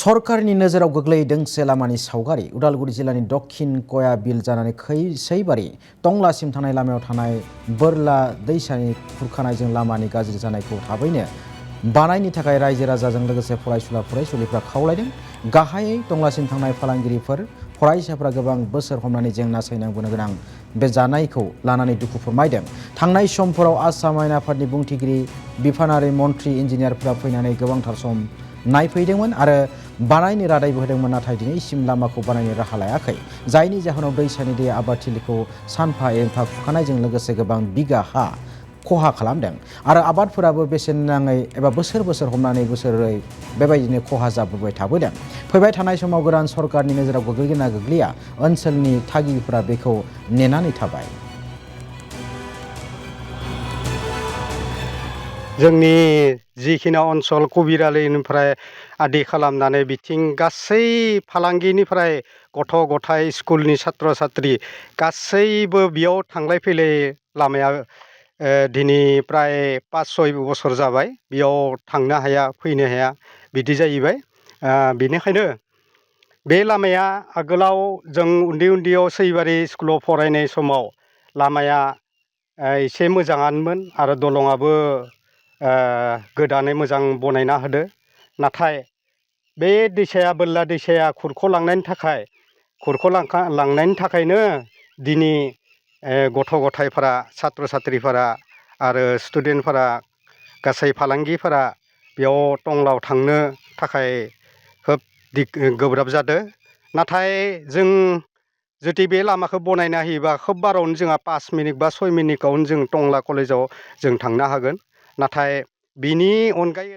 सरकारनि नोजोराव गोग्लैदोंसे लामानि सावगारि उदालगुरि जिल्लानि दक्षिण कया बिल जानानै खैसैबारि टंलासिम थांनाय लामायाव थानाय बोरला दैसानि खुरखानायजों लामानि गाज्रि जानायखौ थाबैनो बानायनो थाखाय रायजो राजाजों लोगोसे फरायसुला-फरायसुलिफ्रा खावलायदों। गाहायै टंलासिम थांनाय फालांगिरिफोर फरायसाफ्रा गोबां बोसोर हमनानै जेंना सैनांबोनो गोनां बे जानायखौ लानानै दुखु फोरमायदों। थांनाय समफोराव आसाम आयेन आफादनि बुंथिगिरि बिफानारि मन्थ्रि इन्जिनियारफोरा फैनानै गोबांथार सम नायफैदोंमोन आरो बानायनो रादायबो होदोंमोन, नाथाय दिनैसिम लामाखौ बानायनो राहा लायाखै, जायनि जाहोनाव दैसानि दैया आबादथिलिखौ सानफा एफा खुरखानायजों लोगोसे गोबां बिगा हा खहा खालामदों आरो आबादफोराबो बेसेन नाङै एबा बोसोर बोसोर हमनानै बोसोरै बेबायदिनो खहा जाबोबाय थाबोदों। फैबाय थानाय समाव गोदान सरकारनि नोजोराव गोग्लैगोन ना गोग्लैया, ओनसोलनि थागिबिफोरा बेखौ नेनानै थाबाय। जोंनि जिखिनि ओनसोल कबिरालिनिफ्राय आदि खालामनानै बिथिं गासै फालांगिनिफ्राय गथ' गथाय स्कुलनि छात्र छात्री गासैबो बेयाव थांलाय फैलाय लामाया दिनै प्राय 5-6 बोसोर जाबाय, बेयाव थांनो हाया फैनो हाया बिदि जाहैबाय। बेनिखायनो बे लामाया आगोलाव जों उन्दै उन्दैयाव सैबारि स्कुलाव फरायनाय समाव लामाया एसे मोजाङानोमोन आरो दलङाबो गोदानै मोजां बनायना होदो। नाथाय बे दैसाया बोरला दैसाया खुरख'लांनायनि थाखायनो दिनै गथ' गथायफोरा छात्र छात्रिफोरा आरो स्टुडेन्टफोरा गासै फालांगिफोरा बेयाव टंलायाव थांनो थाखाय खोब गोब्राब जादों। नाथाय जों जुदि बे लामाखौ बनायना होयोबा खोब बारावनो जोंहा 5 मिनिट बा 6 मिनिटआवनो जों टंला कलेजाव जों थांनो हागोन। नाथाय बिनि अनगायै